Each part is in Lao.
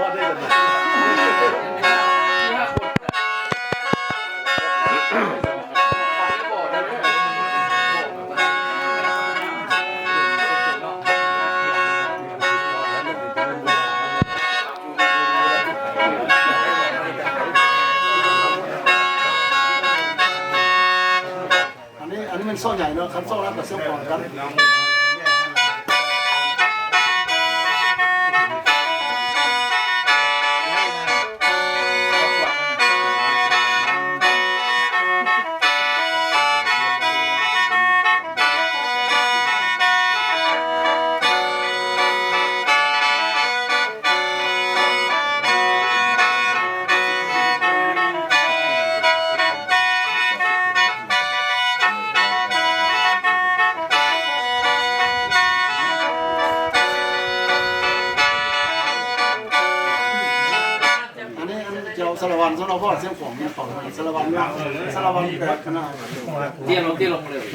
ອັນນີ້ ອັນນີ້ແມ່ນຊໍໃຫຍ່ເນາະ ຄັນຊໍນັ້ນກໍສຽງຂອງກັນ. ອັນນີ້ ອັນເຈົ້າສາລະວັນ ສາລະວັນ ສາລະວັນແບບຄະນະ ຕຽນລົງ ຕຽນລົງເລີຍ.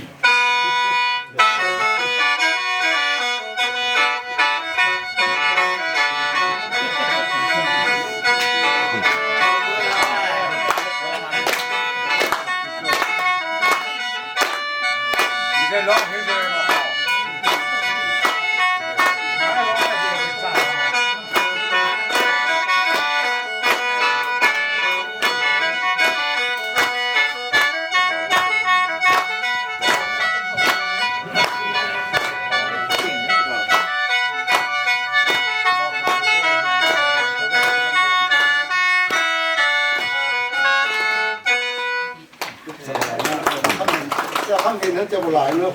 ເຈົ້າຄຳເຫັນນັ້ນຈະບໍ່ຫຼາຍເນາະ.